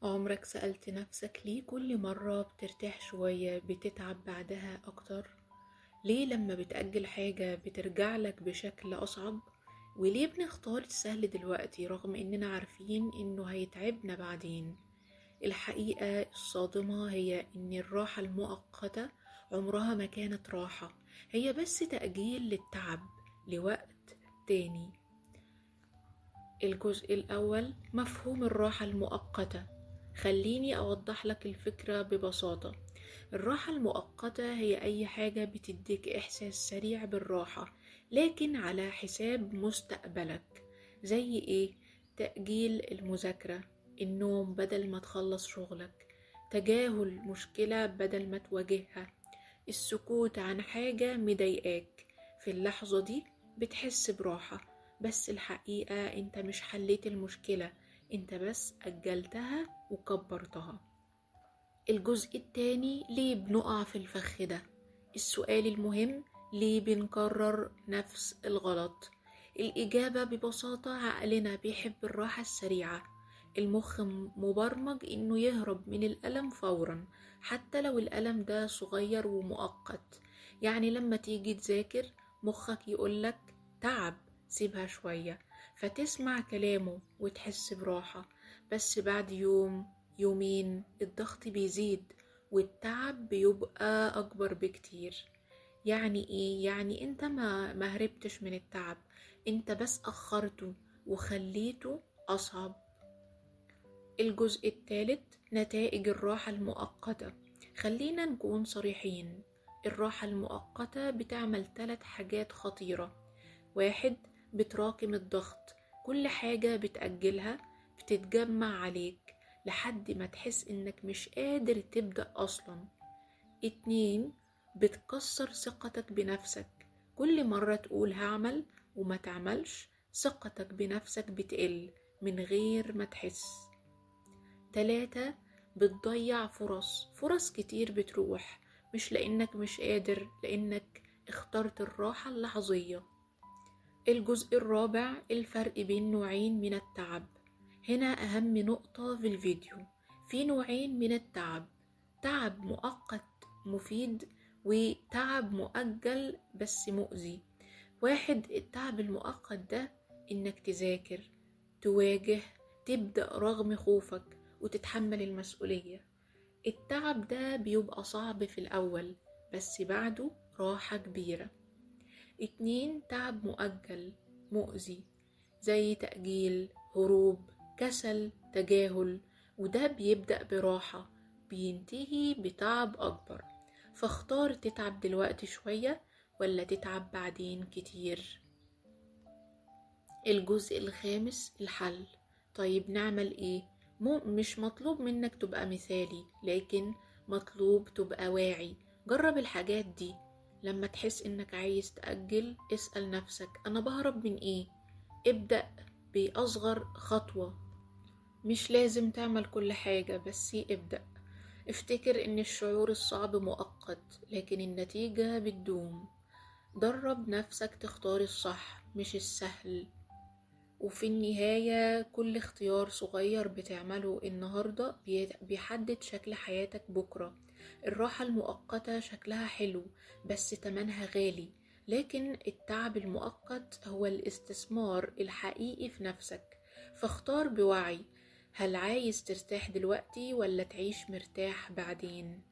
عمرك سألت نفسك ليه كل مرة بترتاح شوية بتتعب بعدها أكتر؟ ليه لما بتأجل حاجة بترجعلك بشكل أصعب؟ وليه بنختار السهل دلوقتي رغم إننا عارفين إنه هيتعبنا بعدين؟ الحقيقة الصادمة هي إن الراحة المؤقتة عمرها ما كانت راحة، هي بس تأجيل للتعب لوقت تاني. الجزء الأول، مفهوم الراحة المؤقتة. خليني أوضح لك الفكرة ببساطة. الراحة المؤقتة هي أي حاجة بتديك إحساس سريع بالراحة لكن على حساب مستقبلك. زي إيه؟ تأجيل المذاكرة، النوم بدل ما تخلص شغلك، تجاهل مشكلة بدل ما تواجهها، السكوت عن حاجة مضايقاك. في اللحظة دي بتحس براحة، بس الحقيقة انت مش حليت المشكلة، انت بس أجلتها وكبرتها. الجزء التاني، ليه بنقع في الفخ ده؟ السؤال المهم، ليه بنكرر نفس الغلط؟ الإجابة ببساطة، عقلنا بيحب الراحة السريعة. المخ مبرمج إنه يهرب من الألم فورا، حتى لو الألم ده صغير ومؤقت. يعني لما تيجي تذاكر مخك يقولك تعب، سيبها شوية، فتسمع كلامه وتحس براحة. بس بعد يوم يومين الضغط بيزيد والتعب بيبقى أكبر بكتير. يعني إيه؟ يعني أنت ما هربتش من التعب، أنت بس أخرته وخليته أصعب. الجزء الثالث، نتائج الراحة المؤقتة. خلينا نكون صريحين، الراحة المؤقتة بتعمل 3 حاجات خطيرة. 1، بتراكم الضغط، كل حاجة بتأجلها بتتجمع عليك لحد ما تحس إنك مش قادر تبدأ أصلا. 2، بتكسر ثقتك بنفسك، كل مرة تقول هعمل وما تعملش ثقتك بنفسك بتقل من غير ما تحس. 3، بتضيع فرص كتير بتروح، مش لأنك مش قادر، لأنك اخترت الراحة اللحظية. الجزء الرابع، الفرق بين نوعين من التعب. هنا أهم نقطة في الفيديو، في نوعين من التعب، تعب مؤقت مفيد وتعب مؤجل بس مؤذي. 1، التعب المؤقت ده إنك تذاكر، تواجه، تبدأ رغم خوفك وتتحمل المسؤولية. التعب ده بيبقى صعب في الأول بس بعده راحة كبيرة. 2، تعب مؤجل مؤذي، زي تأجيل، هروب، كسل، تجاهل، وده بيبدأ براحة بينتهي بتعب أكبر. فاختار تتعب دلوقتي شوية ولا تتعب بعدين كتير. الجزء الخامس، الحل. طيب نعمل إيه؟ مش مطلوب منك تبقى مثالي، لكن مطلوب تبقى واعي. جرب الحاجات دي. لما تحس إنك عايز تأجل اسأل نفسك أنا بهرب من إيه؟ ابدأ بأصغر خطوة، مش لازم تعمل كل حاجة، بس ابدأ. افتكر إن الشعور الصعب مؤقت لكن النتيجة بتدوم. درب نفسك تختار الصح مش السهل. وفي النهاية كل اختيار صغير بتعمله النهاردة بيحدد شكل حياتك بكرة. الراحة المؤقتة شكلها حلو بس تمنها غالي، لكن التعب المؤقت هو الاستثمار الحقيقي في نفسك. فاختار بوعي، هل عايز ترتاح دلوقتي ولا تعيش مرتاح بعدين؟